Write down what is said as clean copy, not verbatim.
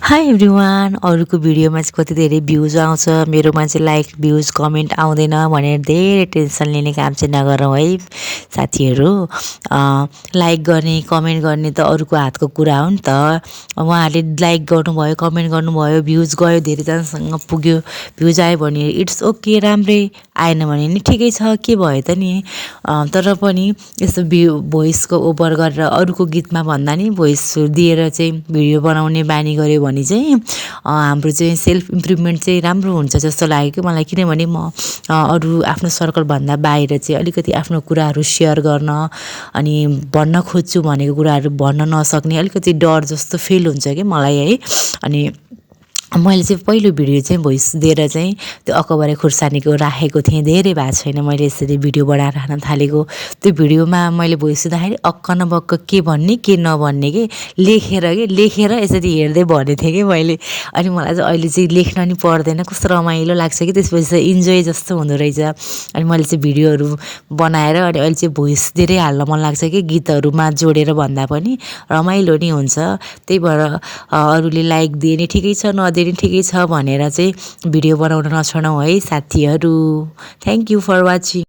High everyone, अरूको भिडियोमा चाहिँ कति धेरै भ्युज आउँछ, मेरोमा चाहिँ लाइक भ्युज कमेन्ट आउँदैन भनेर धेरै टेन्सन लिने काम चाहिँ नगरौँ है साथीहरू। लाइक गर्ने कमेन्ट गर्ने त अरूको हातको कुरा हो नि त। उहाँहरूले लाइक गर्नुभयो, कमेन्ट गर्नुभयो, भ्युज गयो, धेरैजनासँग पुग्यो, भ्युज आयो भने इट्स ओके, राम्रै। आएन भने नि ठिकै छ, के भयो त नि। तर पनि यस्तो भोइसको ओभर गरेर अरूको गीतमा भन्दा नि भोइस दिएर चाहिँ भिडियो बनाउने बानी गऱ्यो भने चाहिँ हाम्रो चाहिँ सेल्फ इम्प्रुभमेन्ट चाहिँ राम्रो हुन्छ जस्तो लाग्यो कि मलाई। किनभने म अरू आफ्नो सर्कलभन्दा बाहिर चाहिँ अलिकति आफ्नो कुराहरू सेयर गर्न अनि भन्न खोज्छु भनेको कुराहरू भन्न नसक्ने अलिकति डर जस्तो फिल हुन्छ कि मलाई है। अनि मैले चाहिँ पहिलो भिडियो चाहिँ भोइस दिएर चाहिँ त्यो अकबरे खुर्सानीको राखेको थिएँ, धेरै भएको छैन मैले यसरी भिडियो बनाएर हाल्न थालेको। त्यो भिडियोमा मैले भोइस दिँदाखेरि अक्क न बक्क के भन्ने के नभन्ने के लेखेर यसरी हेर्दै भनेको थिएँ कि मैले। अनि मलाई चाहिँ अहिले चाहिँ लेख्न नि पर्दैन, कस्तो रमाइलो लाग्छ कि त्यसपछि चाहिँ इन्जोय जस्तो हुँदो रहेछ। अनि मैले चाहिँ भिडियोहरू बनाएर अनि अहिले चाहिँ भोइस दिएरै हाल्न मन लाग्छ कि गीतहरूमा जोडेर भन्दा पनि रमाइलो नि हुन्छ। त्यही भएर अरूले लाइक दिए नि ठिकै छ, नदिए नि ठिकै छ भनेर चाहिँ भिडियो बनाउन नछोडौँ है साथीहरू। Thank you for watching.